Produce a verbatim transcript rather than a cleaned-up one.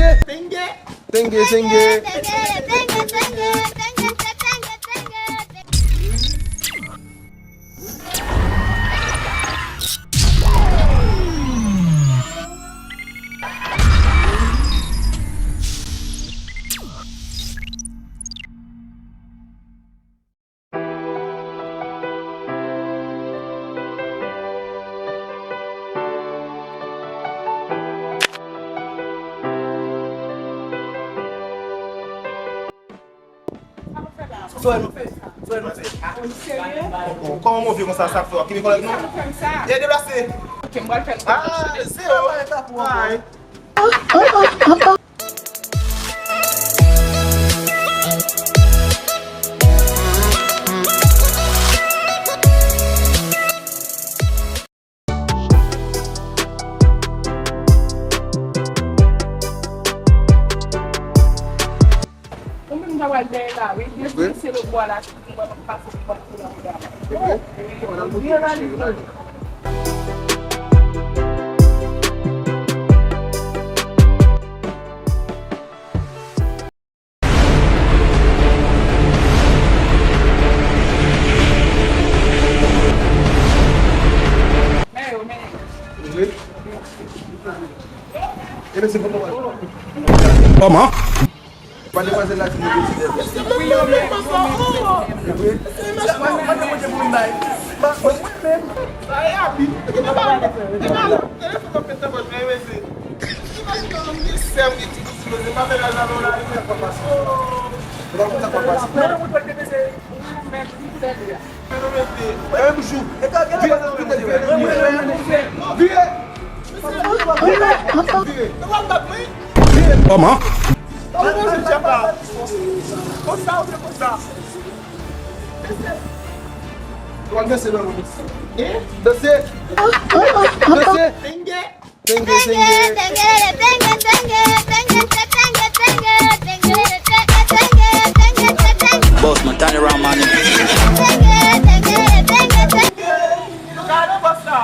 Tenge, tenge. Sa w fè la? Sa w fè? Sa w fè? Ou serye? Kòman w vye konsa, sa k fè w ap kenbe kòlèg nou? Sa w fè m sa? E deplase. Ok, m pral fè l. Ah, zewo. Ay. Ou menm ta pral dèyè la, wi. Depi se lòt bò la, si mwen pase pou mwen pou la. Vye valiz. Kòman? Pa demwazèl la di nou de ti lè. Wi, yo menm, yo menm, se yo menm. Wi. Sa e abi. E pa, e pa, telefòn nan pete bòt, men, men, se. Imajine w, m gen sè, m gen ti pitit, men se pa mennaj la, non, la, li fè pa pase. Ou pa konn sa k ap pase. Menm jou. Vire. Vire. Vire. Kòman? Konsa, konsa. Danse. Danse. Tenge. Tenge, tenge. Boss man, turn around, man. Gade boss la.